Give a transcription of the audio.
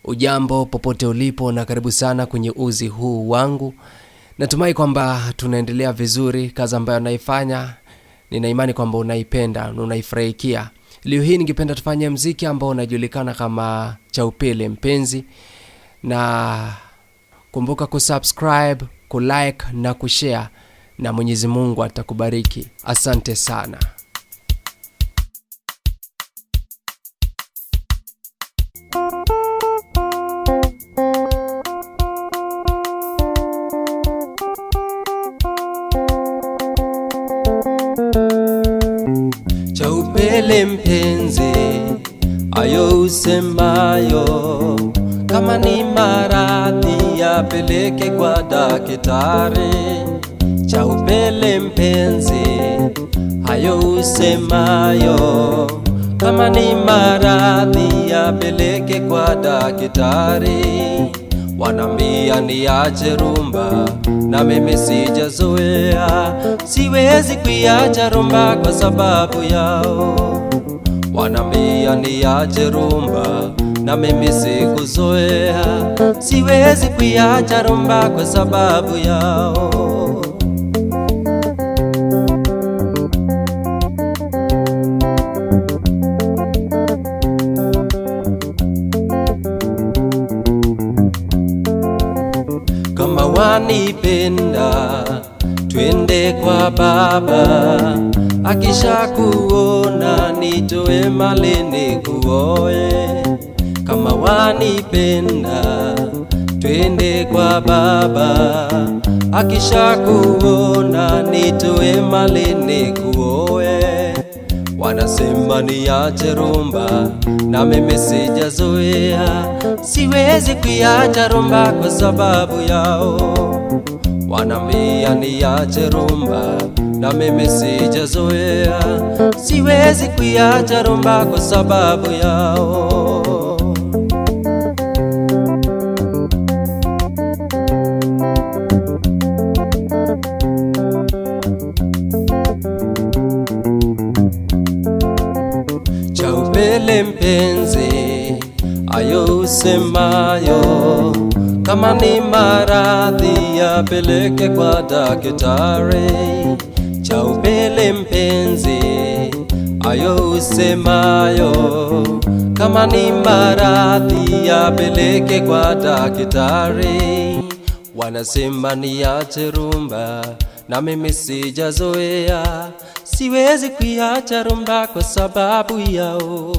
Ujambo popote ulipo na karibu sana kwenye uzi huu wangu. Natumai kwamba tunaendelea vizuri. Kazi ambayo naifanya, nina imani kwamba unaipenda na unaifurahikia. Leo hii ningependa tufanye mziki ambao unajulikana kama Chaupele Mpenzi, na kumbuka kusubscribe, kulike na kushare, na Mwenyezi Mungu atakubariki. Asante sana. Chaupele mpenzi, ayo usemayo, kama ni maradhi yapeleke kwa daktari. Chaupele mpenzi, ayo usemayo, kama ni maradhi yapeleke kwa daktari. Wanambia niache rumba, na mimi sijazoea, siwezi kuiacha rumba kwa sababu yao. Wanambia niache rumba, na mimi sikuzoea, siwezi kuiacha rumba kwa sababu yao. Kama wanipenda twende kwa baba, akisha kuona nitoe mali nikuoe. Kama wanipenda twende kwa baba, akisha kuona nitoe mali nikuoe. Wanasema niache rumba, na mimi sijazoea, siwezi kuiacha rumba kwa sababu yao. Wanambia niache rumba, na mimi sijazoea, siwezi kuiacha rumba kwa sababu yao. Chaupele mpenzi, ayo usemayo, kama ni maradhi yapeleke kwa daktari. Chaupele mpenzi, ayo usemayo, kama ni maradhi yapeleke kwa daktari. Wanasema niache rumba, na mimi sijazoea, siwezi kuiacha rumba kwa sababu yao.